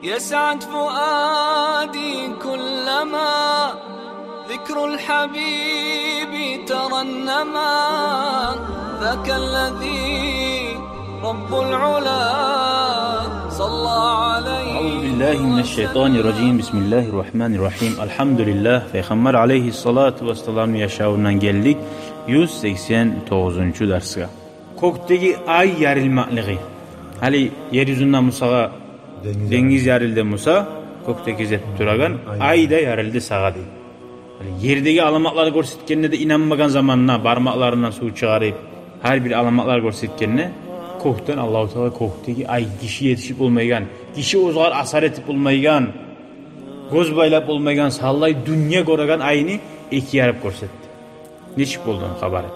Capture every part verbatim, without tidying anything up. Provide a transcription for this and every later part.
يسعد فؤادي كلما ذكر الحبيب ترنما، ذاك الذي رب العلا صلى عليه. أعوذ بالله من الشيطان الرجيم. بسم الله الرحمن الرحيم. الحمد لله. Пайхаммар алейгьиссалату вассаламны яшавундан гелдик юз сексен тогъузунчу дарсгъа. Кёкдеги ай ярылмакълыгъы. Гьали ер юзюнде бусагъа денгиз ярылды буса, кёкде гезип турагъан ай да ярылды сагъа дей. Гьали ердеги аламатлар гёрсетгенде де инанмагъан заманда, бармакъларындан сув чыгъарып, гьар бир аламатлар гёрсетгенде, кёкден Аллагьу Таала кёкдеги ай, гиши етишип болмайгъан, гиши огъар асар этип болмайгъан, гёз байлап болмайгъан, савлай дюнья гёреген айны эки ярып гёрсетди. Нечик болду ону хабары?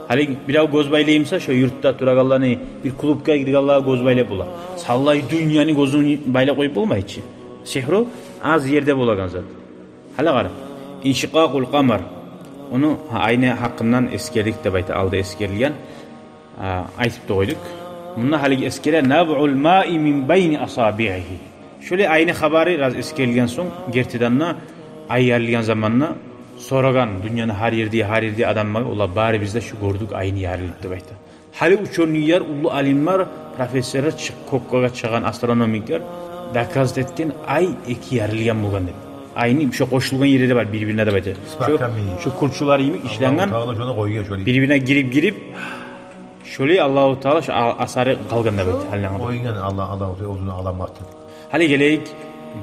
Гьали бирев гёз байлай буса, шо юртда турагъанланы, бир клубгъа гиргенлеге гёз байлап бола. Савлай дюньяны гёзюн байлап къоюп болмай чы. Сигьру аз ерде болагъан зат. Гьали къара. Иншикъакъул къамар. Ону, гьа, айны гьакъындан эсгердик деп айта, алда эсгерилген. А, айтып да къойдукъ. Мунда гьалиги эсгере: «Набъул маи мин байни асабигьигьи». Шолай айны хабары бираз эсгерилген сонг, гертиден де ай ярылгъан заманда сорагъан дюньяны гьар ерде, гьар ерде адамлар, олар бары: «Биз де шу гёрдюк айны ярылып», – деп айта. Гьали учёныйлар, уллу алимлер, профессорлар, чы-, кёклеге чыгъагъан астрономиклер доказать этген ай эки ярылгъан болгъан деп. Айны шо къошулгъан ери де бар бир-бирине деп айта. Шо, шо курчулар йимик ишленген, бир-бирине гирип-гирип, шолай Аллагьу Таала шо а-, асары къалгъан деп айта. Гьали къойгъан Аллагь, Аллагьу Таала оьзюню аламаты. Гьали гелейик,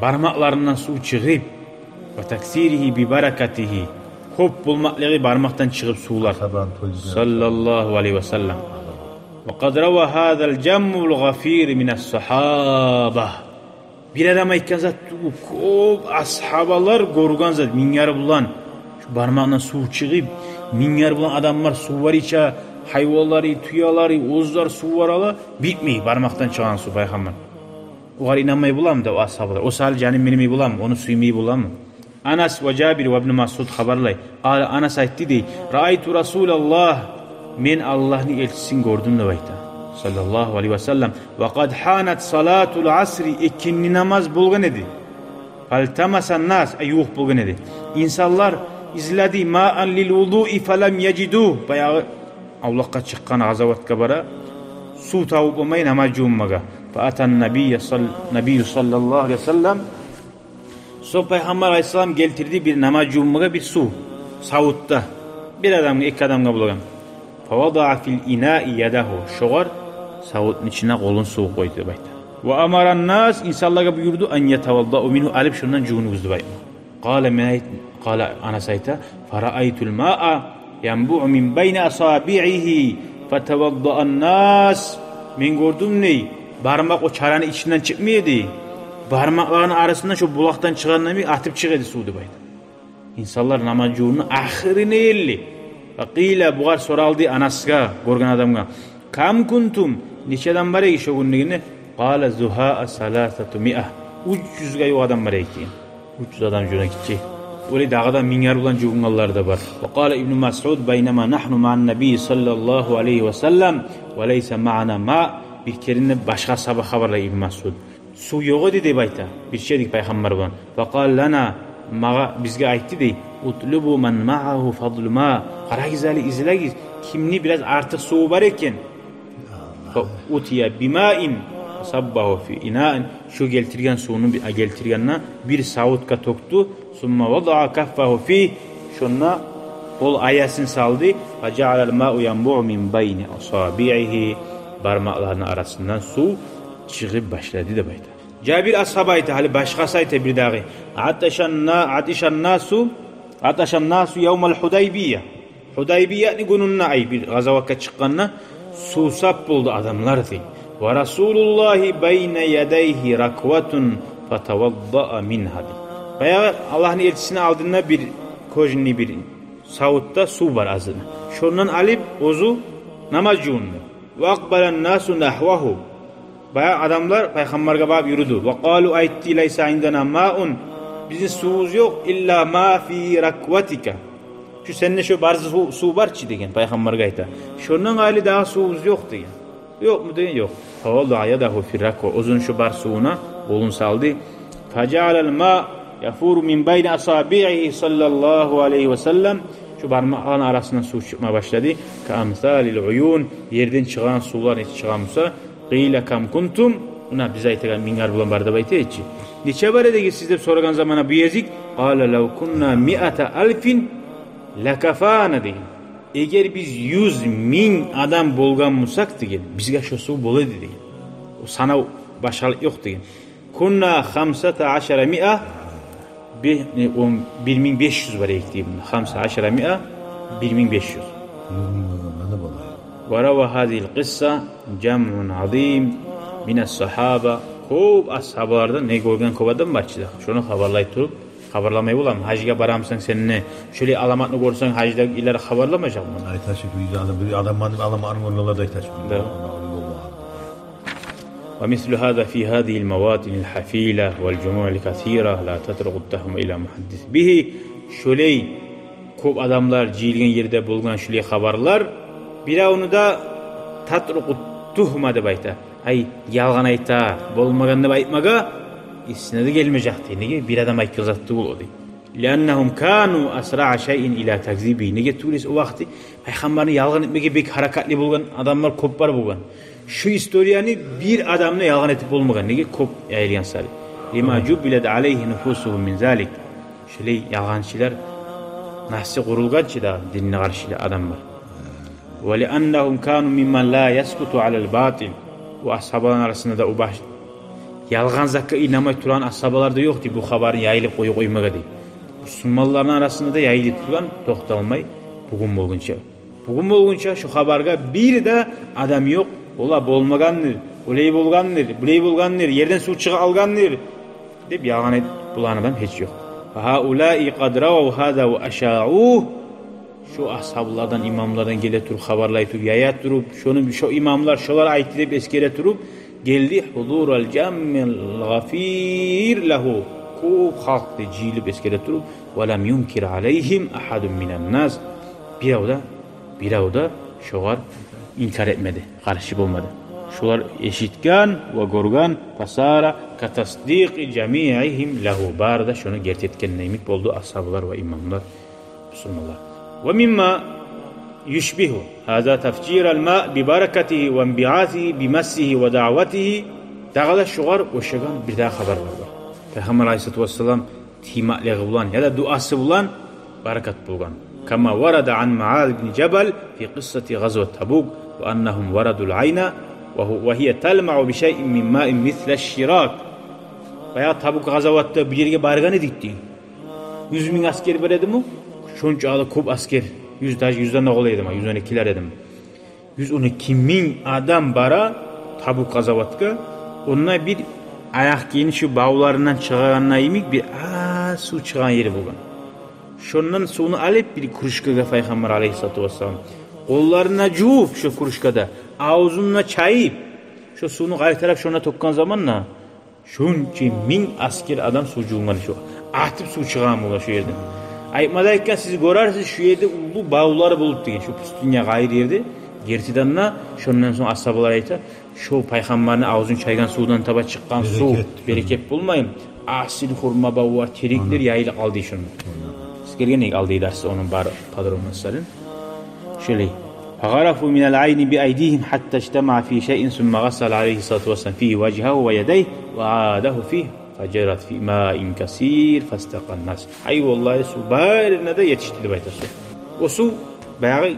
бармакъларындан сув чыгъып, ва таксиригьи би баракатигьи, кёп болмакълыгъы бармакъдан чыгъып сувлар. Саллаллагьу алайгьи ва саллам. Ва къад рава гьазал жамъул гъафир минас сагьаба. Бир адам айтгъан зат тюгюл, кёп асгьабалар гёрген зат, минглер булан шу бармакъдан сув чыгъып, минглер булан адамлар сувлар иче, гьайванлары, тюелери, оьзлер сувлар ала, битмей бармакъдан чыгъагъан сув, пайхаммар. Огъар инанмай боламы да о асгьабалар? О саялы жаным бермей боламы? Ону сюймей боламы? Анас ва Жабир ва Ибну Масъуд хабарлай. Къала, Анас айтды дей: «Раайту Расулаллагь, мен Аллагьны элчисин гёрдюм», – деп айта. Саллаллагьу алайгьи ва саллам. «Ва къад гьанат салатул асри, экинни намаз болгъан эди. Фалтамасан нас, ай, ювукъ болгъан эди. Инсанлар изледи, маан лил вудуи фалам яжиду». Баягъы авлакъгъа чыкъгъан, къазаватгъа бара, сув табып болмай намаз жувунмагъа. Фа атан набийя сал-, набийю саллаллагьу алайгьи ва саллам. Сонг Пайхаммар алайгьиссалам гелтирди бир намаз жувунмагъа бир сув савутда. Бир адамгъа, эки адамгъа болагъан. Фавадаа фил инаи ядагьу. Шогъар савутну ичине къолун сугъуп къойду деп айта. Ва амаран нас, инсанлагъа буюрду, ан ятаваддау мингьу, алып шондан жувунугъуз деп айтма. Къала, мен айт-, къала, Анас айта, фараайтул маа янбуу мин байни асабигьигьи фатаваддаан нас. Мен гёрдюм дей, бармакъ о чараны ичинден чыкъмай эди. Бармакъларыны арасындан шо булакъдан чыгъагъан йимик атып чыгъа эди сув деп айта. Инсанлар намаз жувунду ахырына ерли. Ва къила, бугъар соралды Анасгъа, гёрген адамгъа: «Кам кунтум?» Нече адам бар эди шо гюн дегенде, къала: «Зугьаа саласату миа». Уьч юзге ювукъ адам бар эди. Уьч юз адам жувуна гиччи. Олай дагъы да минглер булан жувунгъанлар да бар. Ва къала Ибну Масъуд: «Байнама нагьну маан набий саллаллагьу алайгьи ва саллам ва лайса маана маа». Бир керен де башгъа асгьаба хабарлай Ибну Масъуд. Сув ёкъ эди деп айта. Бирче эдик Пайхаммар булан. Факъала лана, магъа, бизге айтды дей: «Утлубу ман маагьу фадлу маа». Къарагъыз гьали, излегиз, кимни бираз артыкъ суву бар экен. Фа утия бимаин фасаббагьу фи инаин. Шо гелтирген сувну би-, гелтиргенде бир савутгъа тёкдю. Сумма вадаа каффагьу фигь. Шонда къол аясын салды. Фажаалал маау янбуу мин байни асабигьигьи. Бармакъларыны арасындан сув чыгъып башлады деп айта. Жабир асгьаба айта, гьали башгъасы айта бир дагъы. Аташанна-, аташаннасу, аташаннасу явмал Гьудайбия. Гьудайбияны гюнюнде, ай, бир къазаватгъа чыкъгъанда сувсап болду адамлар дей. Ва Расулуллагьи байна ядайгьи ракватун фатаваддаа мингьа дей. Баягъы Аллагьны элчисини алдында бир кожаный бир савутда сув бар азы. Шондан алып оьзю намаз жувунду. Ва акъбалан насу нагьвагьу. Баягъы адамлар Пайхаммаргъа багъып юрюдю. Ва къалу, айтды: «Лайса индана маун». Бизин сувубуз ёкъ, «илла ма фи ракватика». Шу сенде шу бар сув, сув бар чы деген, Пайхаммаргъа айта. Шондан къайры дагъы сувубуз ёкъ деген. Ёкъму деген, ёкъ. Фавадаа ядагьу фи раква. Оьзюню шу бар сувуна къолун салды. فجعل الماء يفور من بين أصابعه صلى الله عليه وسلم. Шо бармакъланы арасындан сув чыкъма башлады. كأمثال العيون, ерден чыгъагъан сувлар нечик чыгъа буса. قيل كم كنتم. Муна биз айтагъан минглер булан бар деп айта эди чи. Нече бар эдигиз сиз деп сорагъан заманда бу гезик, قال لو كنا مائة ألف لكفانا деген. Эгер биз юз минг адам болгъан бусакъ деген, бизге шо сув бола эди деген. О санав башгъалыкъ ёкъ деген. كنا خمسة عشر مائة, бе-, э, он, бир минг беш юз бар эдик деген. خمسة عشر مائة, бир минг беш юз. Юз минг адамдан да бола. وروى هذه القصة جمع عظيم من الصحابة. Кёп асгьабалардан, не гёрген кёп адам бар чы да. Шону хабарлай туруп, хабарламай боламы? Гьажгъа барамысан сен не? Шолай аламатны гёрсенг, гьаждагъылар хабарламажакъмы? Айта чы, бир адам, бир адам бар деп аламатны гёргенлер де айта чы. Да. ومثل هذا في هذه المواطن الحفيلة والجموع الكثيرة لا تطرق التهمة إلى محدث به. Шолай кёп адамлар жыйылгъан ерде болгъан шолай хабарлар, биревню де تطرق التهمة деп айта. Ай, ялгъан айта, болмагъан деп айтмагъа эсине де гелмежек дей. Неге? Бир адам айтгъан зат тюгюл о дей. لأنهم كانوا أسرع شيء إلى تكذيبه. Неге тюгюл эсе, о вакъти пайхаммарны ялгъан этмеге бек гьаракатлы болгъан адамлар кёп бар болгъан. Шу историяны бир адам да ялгъан этип болмагъан. Неге? Кёп яйылгъан сари. لما جبلت عليه نفوسهم من ذلك. Шолай ялгъанчылар нафси къурулгъан чы да, динге къаршылы адамлар. ولأنهم كانوا ممن لا يسكت على الباطل. О асгьабаланы арасында да о баш ялгъан затгъа инанмай турагъан асгьабалар да ёкъ дей, бу хабарны яйылып къоя къоймагъа дей. Бусурманланы арасында да яйылып тургъан, токъталмай, бугюн болгъунча. Бугюн болгъунча шу хабаргъа бир де адам ёкъ. Олай болмагъандыр, олай болгъандыр, булай болгъандыр, ерден сув чыгъа алгъандыр деп ялгъан этип болагъан адам гьеч ёкъ. فهؤلاء قد رووا هذا وأشاعوه. Шо асгьабалардан, имамлардан геле туруп, хабарлай туруп, яя туруп, шону шо имамлар, шолар айтды деп эсгере туруп, гелди حضور الجمع الغفير له. Кёп халкъ да жыйылып эсгере туруп, ولم ينكر عليهم أحد من الناس. Бирев де, бирев де шогъар инкар этмеди, къаршы болмады. Шолар эшитген ва гёрген, فصار كتصديق جميعهم له. Бары да шону герти этгенде йимик болду асгьабалар ва имамлар, бусурманлар. ومما يشبه هذا تفجير الماء ببركته وانبعاثه بمسه ودعوته. Дагъы да шогъар ошагъан бирдагъы хабарлар бар. Пайхаммар алайгьиссалату вассалам тиймеклиги булан яда дуасы булан баракат болгъан. كما ورد عن معاذ بن جبل في قصة غزوة تبوك وأنهم وردوا العين وهو، وهي تلمع بشيء من ماء مثل الشراك. Баягъы Табук къазаватда бир ерге баргъан эдик дей. Юз минг аскер бар эдими? Шончакъы кёп аскер. Юз, даже юзден де къолай эдими? Юз он экилер эдими? Юз он эки минг адам бара Табук къазаватгъа. Онда бир аякъ гийими шу бавларындан чыгъагъанда йимик бир аз сув чыгъагъан ери болгъан. Шондан сувну алып бир кружкагъа Пайхаммар алайгьиссалату вассалам, къолларын жувуп шо кружкада, авзун чайып, шо сувну къайтарып шонда тёкген заманда, шонча минг аскер адам сув жувунгъан, шо атып сув чыгъагъан болгъан шо ерден. Айтмада айтгъан, сиз гёрерсиз, шо ерде уллу бавлар болуп деген, шо пустыня къайры ерде, гертиден де. Шондан сонг асгьабалар айта, шо Пайхаммарны авзун чайгъан сувдан таба чыкъгъан сув, берекет, берекет болмаймы? Асил хурма бавлар, тереклер яйылып къалды шонда. Эсгерген эдик алдагъы дарсда ону бар подробностларын. Шолай. فغرفوا من العين بأيديهم حتى اجتمع في شيء ثم غسل عليه الصلاة والسلام فيه وجهه ويديه وأعاده فيه فجرت في ماء كثير فاستقى الناس. Ай, валлагь, сув барына да етишди деп айта сув. О сув баягъы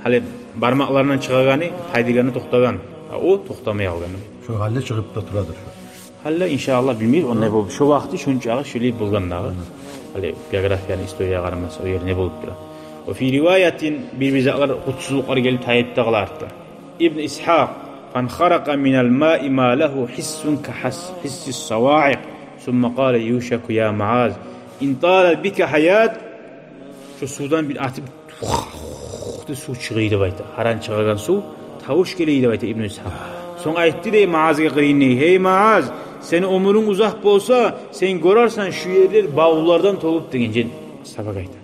гьали бармакъларындан чыгъагъаны, тайдыргъаны токътагъан. А о токътамай къалгъан. Шо гьалда чыгъып да турадыр шо. Гьали, иншааллагь, билмейбиз онда болуп. Шо вакъти шончакъы шолай болгъан дагъы. Гьали географияны, история къарамаса, о ер не болуп тура. وفي رواية, бир-бир затлар, къутсузлукълар гелип тайып да къала артда. Ибн Исгьакъ: فانخرق من الماء ما له حس كحس، حس الصواعق، ثم قال: يوشك يا معاذ، إن طالت بك حياة. Шо сувдан бир атып, ух деп сув чыгъый деп айта. Гьаран чыгъагъан сув, тавуш гелей деп айта Ибн Исгьакъ. Сонг айтды дей Муазгъа къырыйын дей: гьей Муаз, сени оьмюрюнг узакъ болса, сен гёрерсен, шу ерлер бавлардан толуп деген, жен асгьабагъа айта.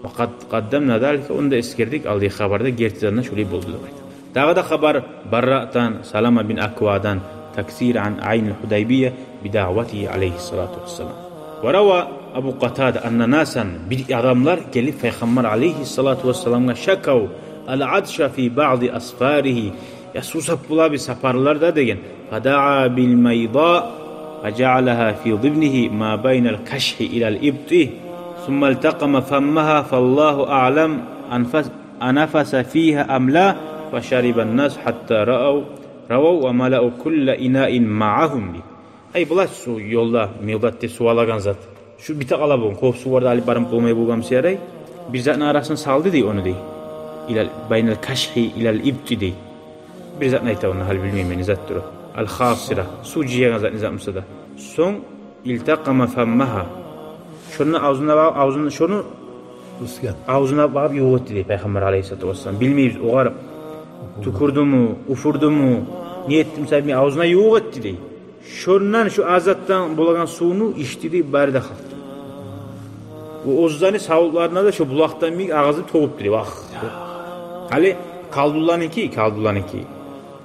وقد قدمنا ذلك, ону да эсгердик алдагъы хабарда, гертиден де шолай болду деп айта. Дагъы да хабар Барраъдан, Салама бин Аквадан, تكثير عن عين الحديبية بدعوته عليه الصلاة والسلام. وروى أبو قتادة أن ناسا, бир адамлар гелип Пайхаммар алейгьиссалату вассаламгъа, شكوا العطش في بعض أسفاره, я сувсап бола бир сапарларда деген. فدعا بالميضاء فجعلها في ضبنه ما بين الكشح إلى الإبط ثم التقم فمها فالله أعلم أنفس-, أنفس فيها أم لا فشرب الناس حتى رأوا رووا وملأوا كل إناء معهم, дей. Ай, булай су ёлда, мигъдат деп сув алагъан зат. Шу бите къала болгъан, кёп сувлар да алып барып болмай болгъан буса ярай. Бир затны арасына салды, дей, ону, дей. إلى, بين الكشح إلى الإبط, дей. Бир затны айта онда, гьали билмеймен не затдыр о. الخاصرة, сув жыягъан зат, не зат буса да. Сонг التقم فمها. Шону авзуна багъып, авзуна, шону авзуна багъып ювукъ этди, дей, Пайхаммар алейгьиссалату вассалам. Билмейбиз, огъар тюкюрдюмю, уьфюрдюмю, не этди буса, авзуна ювукъ этди, дей. Шондан, шо аз затдан болагъан сувну ичди, дей, бары да халкъ. О оьзлени савутларына да шо булакъдан бек агъызып тёгюп тура, вагь. Гьали къалдулланыки, къалдулланыки.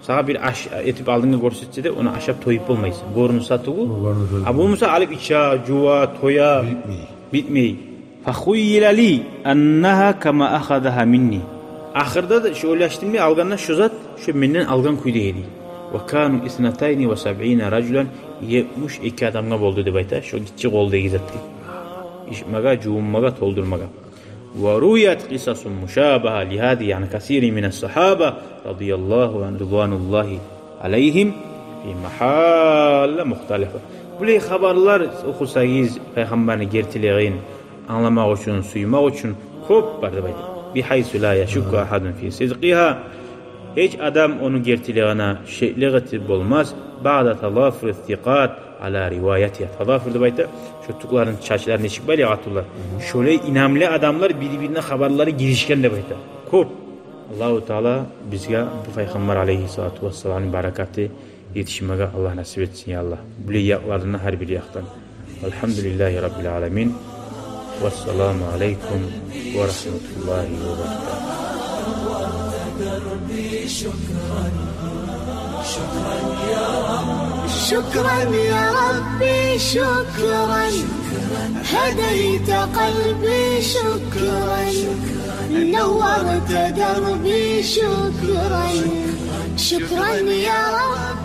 Сагъа бир аш этип алдынга гёрсетсе де, ону ашап тоюп болмайсан. Гёрюнсе тюгюл. О, гёрюнсе тюгюл. А бу буса алып иче, жува, тоя. Битмей. Битмей. فخيل لي أنها كما أخذها مني. Ахырда да шо ойлашдым, дей, алгъанда шо зат, шо менден алгъан кюйде эди. وكانوا اثنتين وسبعين رجلا, етмиш эки адамгъа болду деп айта, шо гиччи къолдагъы зат, дей. Ичмеге, жувунмагъа, толдурмагъа. ورويت قصص مشابهة لهذه عن كثير من الصحابة رضي الله عنهم، رضوان الله عليهم في محال مختلفة. Булай хабарлар охусагъыз, Пайхаммарны гертилигин англамакъ учун, сюймек учун кёп бар деп айта. بحيث لا يشك أحد في صدقها. Гьеч адам ону гертилигине шеклик этип болмас. بعد تضافر الثقات على روايتها. Тазафур деп айта, шо тюклерин, чачларын нечик байлай къатынлар. Шолай инамлы адамлар бири-бирине хабарлары гиришген деп айта. Кёп. Аллагьу Таала бизге бу Пайхаммар алейгьиссалату вассаламны баракаты етишмеге Аллагь насип этсин, я Аллагь. Булай якъларына гьар бир якъдан. والحمد لله رب العالمين. والسلام عليكم ورحمة الله وبركاته. شكرا يا ربي، شكرا. هديت قلبي، شكرا. نورت دربي، شكرا. شكرا يا رب.